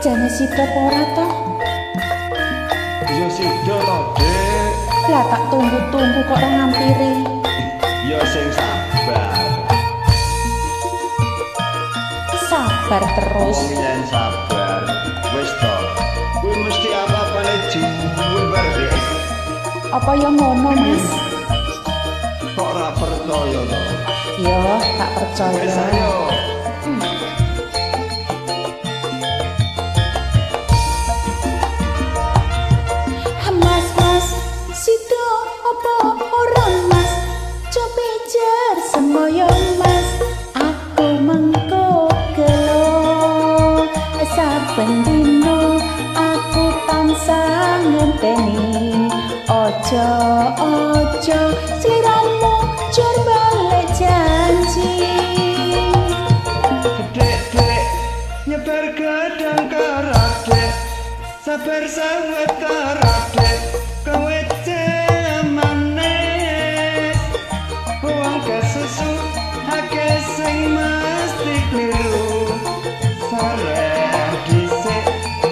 Jane sida apa ora to? Ya sida to, Dik. Lah tak tunggu-tunggu kok ora ngampiri. Ya sing sabar. Sabar terus. Wong yen sabar, wis to. Kuwi mesti apa-apane jembar, Dik. Apa ya ngono, Mas? Kok ora percaya to? Ya, tak percaya. Wis ayo. Mas, Mas, sida apa ora, Mas? Coba jar semoyo, Mas. Aku mengko gelo saben dino aku tansah ngenteni. Ojo, ojo sliramu jur balik janji. Dek, Dek, nyebar gedang kerap, Dek. Sabar sawetara, Dek. Kowe manis. Wong kesusu akeh sing mesti kliru. Sareh dhisik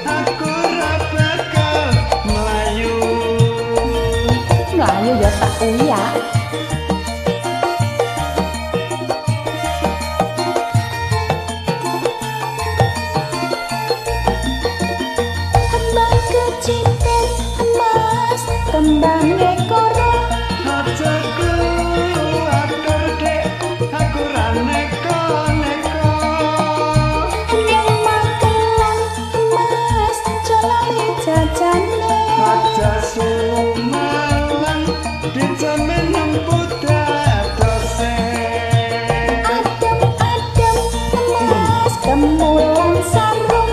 aku ora bakal mlayu. Mlayu ya tak uyak. Kembang kecipit emas, kembange koro. Aja kuwatir, Dek, aku ra neko-neko. Nyang Magelang emas, jolali jajane. Aja sumelang dijamin nempu dadose. Adem-adem emas, kemulan sarung.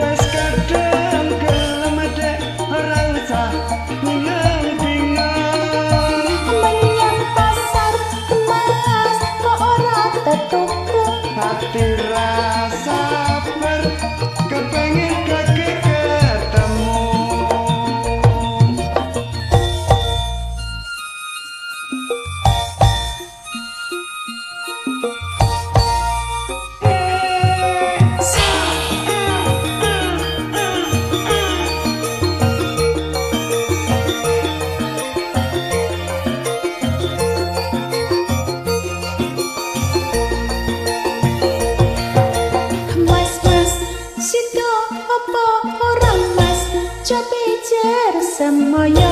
Wis kadung gelem, Dek, ora usah bingung-bingung. Menyang pasar emas, kok ora tetuku. Hati ra sabar kepengin kaki ketemu. Mas, Mas, sida apa ora, Mas? Coba jar semoyo.